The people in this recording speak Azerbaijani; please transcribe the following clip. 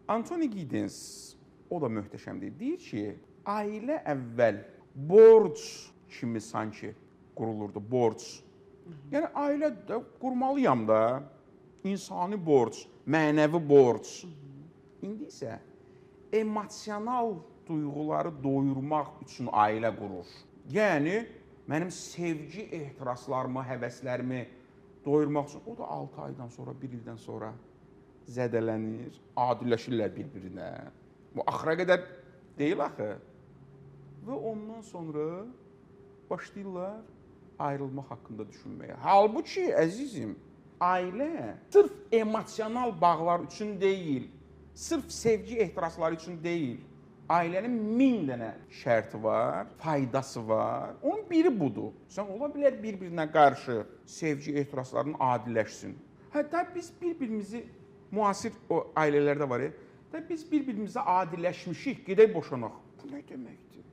Anthony Giddens, o da möhtəşəmdir. Deyir ki, ailə əvvəl borc kimi sanki qurulurdu, borc. Yəni ailə də qurmalıyam da, insani borc, mənəvi borc. İndi isə emosional duyğuları doyurmaq üçün ailə qurur. Yəni mənim sevgi ehtiraslarımı, həvəslərimi doyurmaq üçün, o da 6 aydan sonra, 1 ildən sonra zədələnir, adiləşirlər bir-birinə. Bu axıra qədər deyil axı. Və ondan sonra başlayırlar ayrılmaq haqqında düşünməyə. Halbuki əzizim, ailə sırf emosional bağlar üçün deyil, sırf sevgi ehtirasları üçün deyil. Ailənin 1000 dənə şərti var, faydası var. Onun biri budur. Sən ola bilər bir-birinə qarşı sevgi ehtirasların adiləşsin. Hətta biz bir-birimizi müasir o ailələrdə var, da biz bir-birimizə adiləşmişik, gedək boşanaq. Bu nə deməkdir?